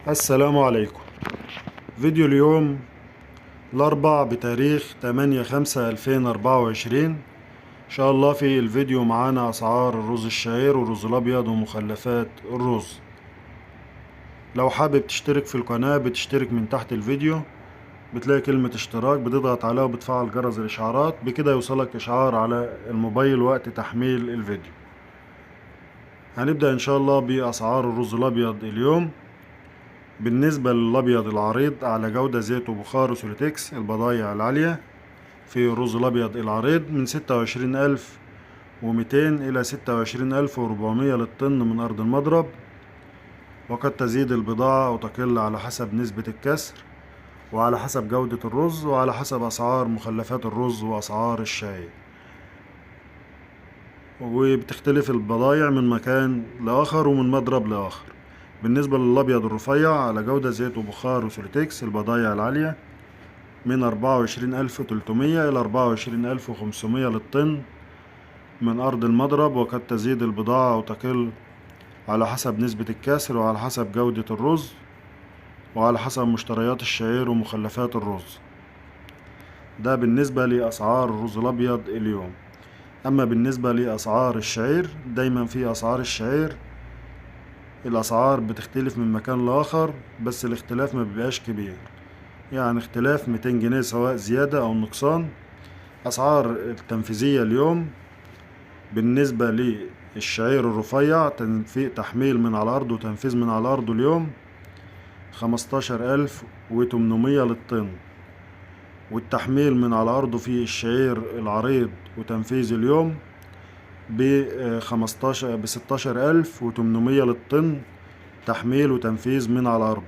السلام عليكم. فيديو اليوم الأربع بتاريخ 8/5/2024. إن شاء الله في الفيديو معانا أسعار الرز الشعير والرز الأبيض ومخلفات الرز. لو حابب تشترك في القناة بتشترك من تحت الفيديو، بتلاقي كلمة اشتراك بتضغط عليها وبتفعل جرس الإشعارات، بكده يوصلك إشعار على الموبايل وقت تحميل الفيديو. هنبدأ إن شاء الله بأسعار الرز الأبيض اليوم. بالنسبة للأبيض العريض على جودة زيت وبخار وسوليتكس، البضايع العالية في الرز الأبيض العريض من 26,200 إلى 26,400 للطن من أرض المضرب، وقد تزيد البضاعة أو تقل على حسب نسبة الكسر وعلى حسب جودة الرز وعلى حسب أسعار مخلفات الرز وأسعار الشاي، وبتختلف البضايع من مكان لآخر ومن مضرب لآخر. بالنسبة للأبيض الرفيع على جودة زيت وبخار وسوليتكس، البضايع العالية من 24,300 إلى 24,500 للطن من أرض المضرب، وقد تزيد البضاعة أو تقل على حسب نسبة الكسر وعلى حسب جودة الرز وعلى حسب مشتريات الشعير ومخلفات الرز. ده بالنسبة لأسعار الرز الأبيض اليوم. أما بالنسبة لأسعار الشعير، دايما في أسعار الشعير الأسعار بتختلف من مكان لآخر، بس الاختلاف ما بيبقاش كبير، يعني اختلاف 200 جنيه سواء زيادة أو نقصان. أسعار التنفيذية اليوم بالنسبة للشعير الرفيع تحميل من على الأرض وتنفيذ من على الأرض اليوم 15,800 للطن، والتحميل من على الأرض في الشعير العريض وتنفيذ اليوم ب 16,800 للطن تحميل وتنفيذ من على الأرض.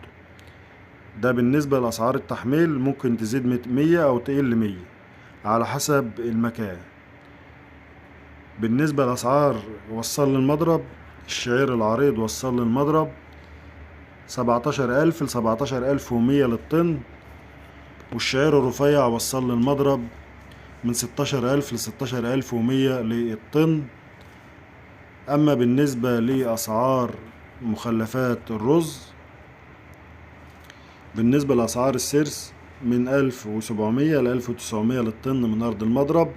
ده بالنسبة لأسعار التحميل، ممكن تزيد 100 أو تقل 100 على حسب المكان. بالنسبة لأسعار وصل للمضرب، الشعير العريض وصل للمضرب 17,000 ل 17,100 للطن، والشعير الرفيع وصل للمضرب من 16,000 ل 16,100 للطن. أما بالنسبة لأسعار مخلفات الرز، بالنسبة لأسعار السرس من 1700 ل 1900 للطن من أرض المضرب،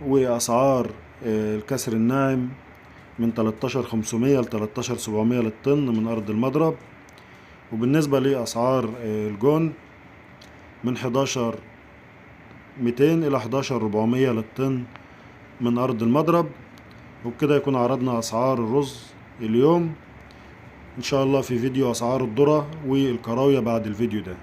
وأسعار الكسر الناعم من 13,500 ل 13,700 للطن من أرض المضرب. وبالنسبة لأسعار الجون من 11,200 إلى 11,400 للطن من أرض المضرب. وبكده يكون عرضنا أسعار الرز اليوم. إن شاء الله في فيديو أسعار الذرة والكراوية بعد الفيديو ده.